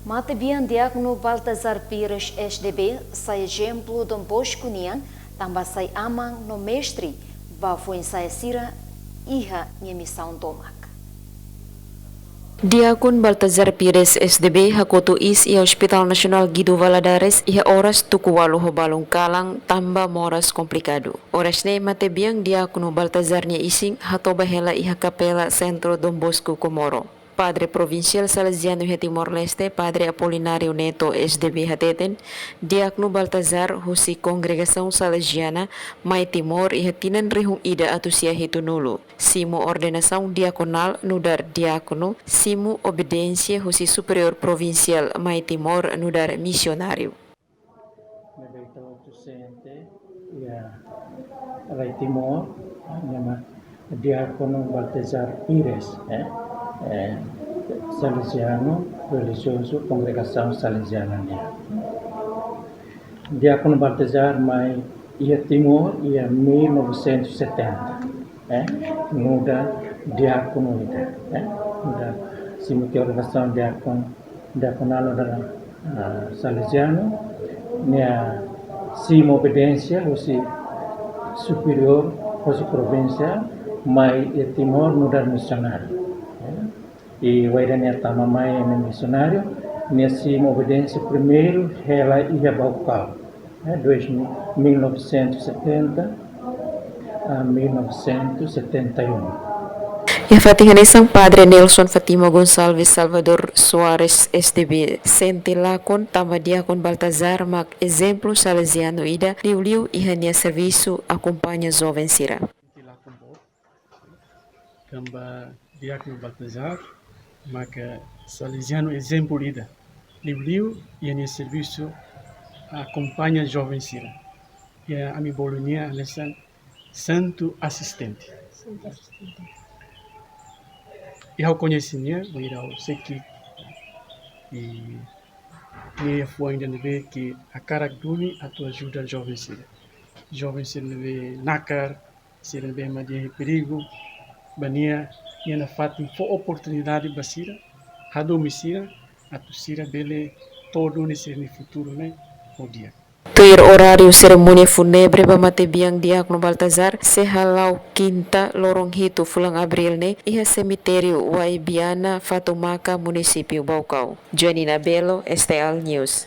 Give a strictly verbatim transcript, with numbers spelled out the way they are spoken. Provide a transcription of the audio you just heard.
Matebian Diákonu Baltazar Pires S D B sai ezemplu Don Bosco nian, tanba sai aman no mestre ba foin-sa'e sira iha nia misaun tomak. Diákonu Baltazar Pires S D B hakotu iis iha Hospital Nasionál Guido Valadares iha oras tuku ualu ho balun kalan tanba moras komplikadu. Oras ne'e matebian Diákonu Baltazar nia isin hatoba hela iha Kapela Sentru Don Bosco Comoro. Padre Provinsiál Salesianu iha Timor-Leste, Padre Apolinário Neto S D B hateten, Diákonu Baltazar husi Kongregasaun Salesiana mai Timor iha tinan rihun ida atus sia hitunulu. Simu ordenasaun diakonál nu'udar diákonu, simu obediénsia husi superiór provinsiál mai Timor nu'udar misionáriu. Ne'ebé ita hotu sente iha rai Timor, ne'e mak Diákonu Baltazar Pires, eh, eh, Salesianu, relijiozu, Kongregasaun Salesiana nian. Diákonu Baltazar mai iha Timor iha mil novecentos e setenta, eh, nu'udar diákonu ida, eh, nu'udar simu tiha ordenasaun diákonu, diakonál nu'udar, ah, Salesianu, nia simu obediénsia husi superiór, husi provinsiál, mai iha Timor nu'udar misionáriu, eh. I wainhira nia tama mai nu'udar misionáriu, nia simu obediénsia primeiru hela iha Baucau, eh, dois mil, mil novecentos e setenta a mil novecentos e setenta e um. Iha fatin hanesan Padre Nelson Fátima Gonçalves Salvador Soares S D B sente lakon tanba Diákonu Baltazar mak ezemplu Salesianu ida liuliu iha nia servisu akompaña joven sira. Tanba Diákonu Baltazar maka Salesianu ezemplu ida, liuliu iha nia servisu akompaña joven sira. Iha ami bolu nia hanesan santu asistente. Santu asistente. I ha'u koñese nia, bainhira ha'u sei ki'ik. I nia iha fuan ida ne'ebé ke hakarak duni atu ajuda joven sira. Joven sira ne'ebé nakar, sira ne'ebé mak iha perigu, ba nia, nia nafatin fó oportunidade ba sira, hadomi sira, atu sira bele to'o duni sira-nia futuru ne'e ho di'ak. Tuir oráriu, serimónia fúnebre ba matebian Diákonu Baltazar sei hala'o kinta loron hitu fulan Abríl ne'e iha semitériu Wai Biana, Fatumaka, munisípiu Baucau. Joanina Belo, S T L News.